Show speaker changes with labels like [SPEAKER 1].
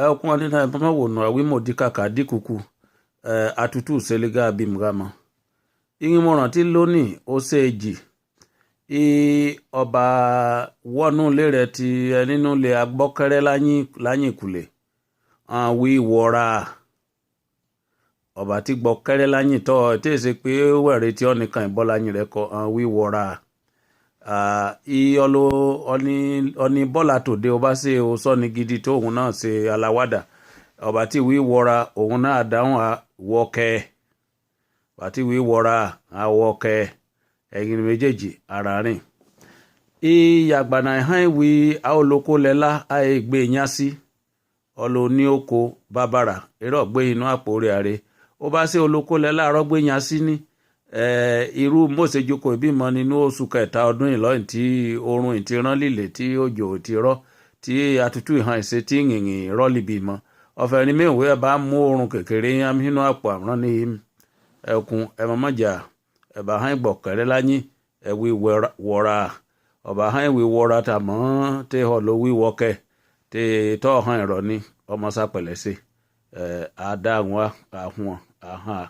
[SPEAKER 1] Ẹkún ọdún ẹ̀mọ́wònú àwímọ̀dí kàkà díkùkù atutu seliga bimgama ìrìnmọ̀ràn tí lónìí ó ṣe jì í ọba wọnú ilé rẹ̀ ti nínú ilé agbọ́kẹ́rẹ́ láyìn kùlé àwọn wíwọra ọba tí gbọ́kẹ́rẹ́ láyìn tọ́ ẹ tí èsè pé wẹ̀rẹ̀ tí ọ̀nìkan ìbọ́ láyìn rẹ̀ kọ́ àwọn wíwọra ọní bọ́là tòde ọba ṣe o sọ́ni gidi tó òun náà ṣe aláwàdà ọba tí wíwọra òun náà dáhùn wọ́kẹ́ ọba tí wíwọra àwọ̀kẹ́ ẹ̀yìn méjèèjì ara rìn. Ìyàgbàna hàn wí àolóko lẹ́la àìgbé yán sí ọlọ́ ní oko bàbàrà eré ọ̀gbẹ́ inú àpò rẹ̀ àrè ó bá ṣe olóko lẹ́la àrọ́gbé yán sí ní irú mọ̀ọ́sẹ̀jókòó ìbímọ nínú oṣù kẹta ọdún ìlọ́yìn tí oorun ìti rán líle tí òjò ti rọ́ tí àtútù ìhàn ìṣe tí yìnyín rọ́ọ̀lì bímọ ọ̀fẹ́ ni mẹ́wàá ẹ bá mú oorun kékeré yán nínú àpò àrán ní ẹkùn ẹ̀mọ́mọ́jà ẹ̀bà hàn ìgbọ̀kẹ́rẹ́ láyín ẹ̀wí wọra ọ̀bà hàn ìwí wọra tàmọ́ tẹ́ họ ló wí wọkẹ́ tẹ́ tọ́ hàn ìrọ̀ ní ọmọ sápẹ̀lẹ̀ sí ẹ̀ àdáhùn àhùn àhàn.